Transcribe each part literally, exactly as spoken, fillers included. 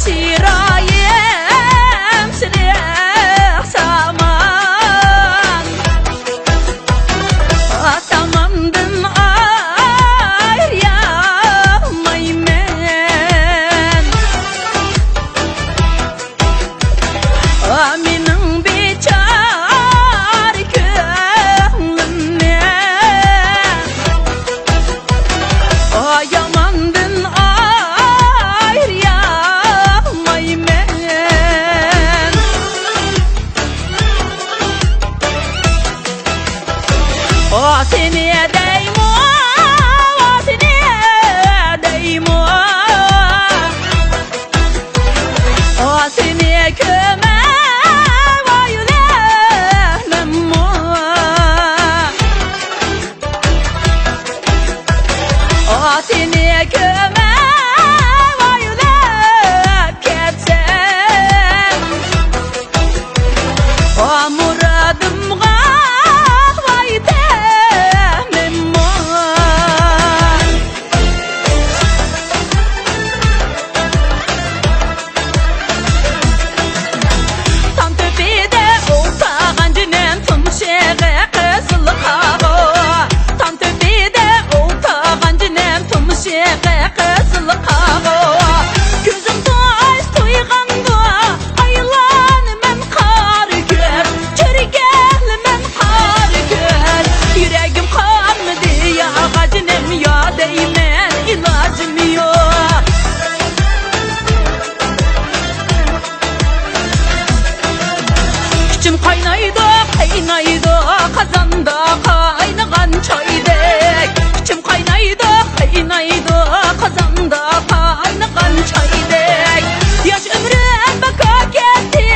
چىرايىم سېرىق سامان، ساماندىن ئايرىيالمايمەن. مېنىڭ بىچارە كۆڭلۈمنى ياماندىن ئايرىيالمايمەن. ئا سېنى دەيمۇ، ئا سېنى دەيمۇ، ئا سېنى كۆرمەي ۋاي ئۆلەمەنمۇ. ئا سېنى كۆرمەي ۋاي ئۆلۈپ كەتسەم، ئا مۇرادىمغا ۋاي يېتەلمەممۇ. تام تۆپىدە ئولتۇرغان جېنىم تۇمشۇقى قىزىل قاغۇ. تام تۆپىدە ئولتۇرغان جېنىم تۇمشۇقى قىزىل قاغۇ. كۆزۈم تويسا تويغاندۇ، ئايلانىمەن قارا كۆز، چۆرگەلىمەن قارا كۆز. يۈرەكىم قانمىدى يا غاجىنىم يا دەيمەن، ئىلاجىم يوق. ئىچىم قاينايدۇ، قاينايدۇ، قازاندا قاينىغان چايدەك. ئىچىم قاينايدۇ، قاينايدۇ، قازاندا قاينىغان چايدەك. ياش ئۆمرۈم بىكار كەتتى،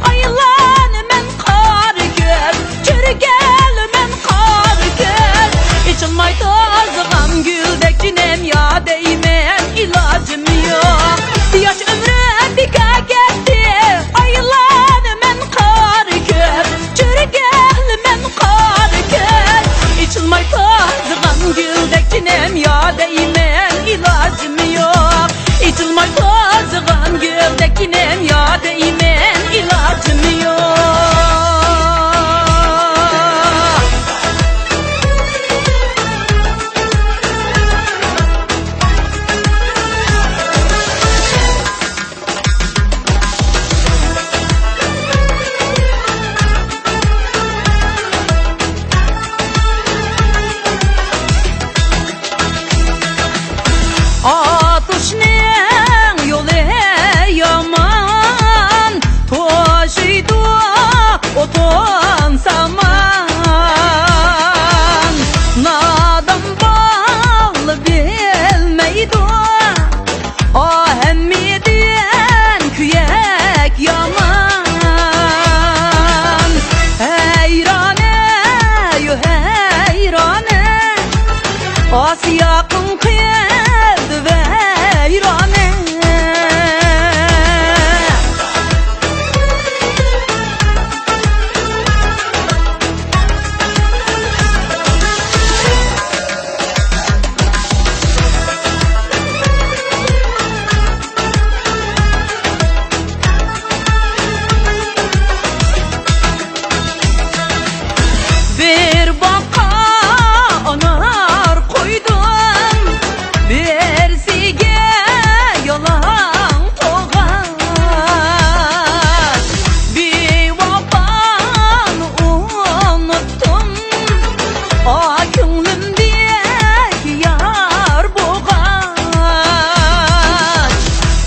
ئايلانىمەن قارا كۆز، چۆرگەلىمەن قارا كۆز. ئېچىلماي تازىغان گۈلدەك جېنىم يا دەيمەن، ئىلاجىم يوق. ياش ئۆمرۈم بىكار كەتتى، ئايلانىمەن قارا كۆز، چۆرگەلىمەن قارا كۆز. ئېچىلماي تازىغان گۈلدەك جېنىم يا دەيمەن، ئىلاجىم يوق. ئېچىلماي تازىغان گۈلدەك جېنىم يا دەيمەن، ئىلاجىم يوق. ئاتۇشنىڭ يولى يامان، توشۇيدۇ ئوتۇن سامان. نادان بالا بىلمەيدۇ، ئاھمىدىن كۈيەك يامان. ھەيرانە، يو ھەيرانە، ئاسىياقىڭ قىلدى ۋەيرانە. بىر باغقا ئانار قويدۇم، بىرسىگە يالاڭ توغاچ. بىۋاپانى ئۇنتۇپ ئا كۆڭلۈمدىكى يار بولغاچ.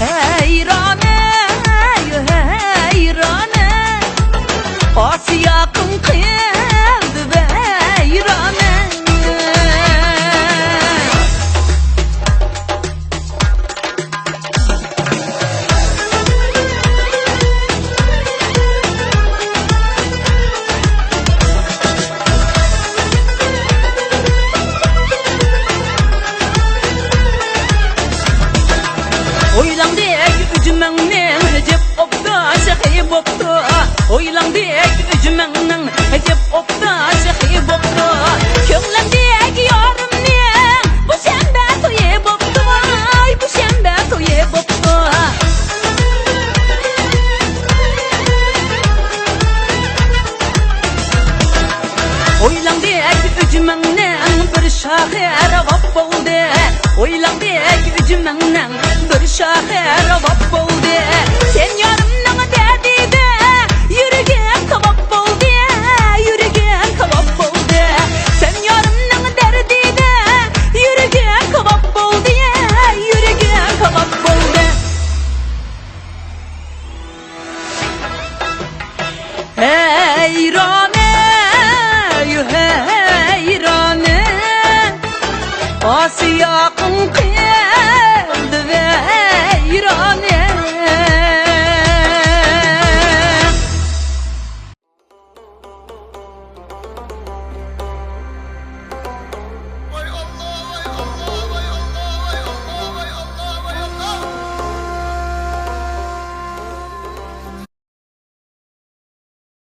ھەيرانە، ھەيرانە، ئاسىياقىڭ قىلدى ۋەيرانە. ھويلاڭدەك ئۈجمەڭنىڭ جىپ ئوبدان شېخى بوپتۇ. ھويلاڭدەك ئۈجمەڭنىڭ جىپ ئوبدان شېخى بوپتۇ. كۆڭلۈمدىكى يارىمنىڭ بۇ شەنبە تويى بوپتۇ، ۋاي، بۇ شەنبە تويى بوپتۇ. شاخى راۋاب بولدى، ئويلاڭدەك ئۈجمەڭنىڭ بىر شاخى راۋاب بولدى. سەن يارىمنىڭ دەردىدە يۈرىكىم كاۋاپ بولدى، يۈرىكىم كاۋاپ بولدى. سەن يارىمنىڭ دەردىدە يۈرىكىم كاۋاپ بولدى، يۈرىكىم كاۋاپ بولدى. ھەيرانى، ھەيرانى، ئاسىيا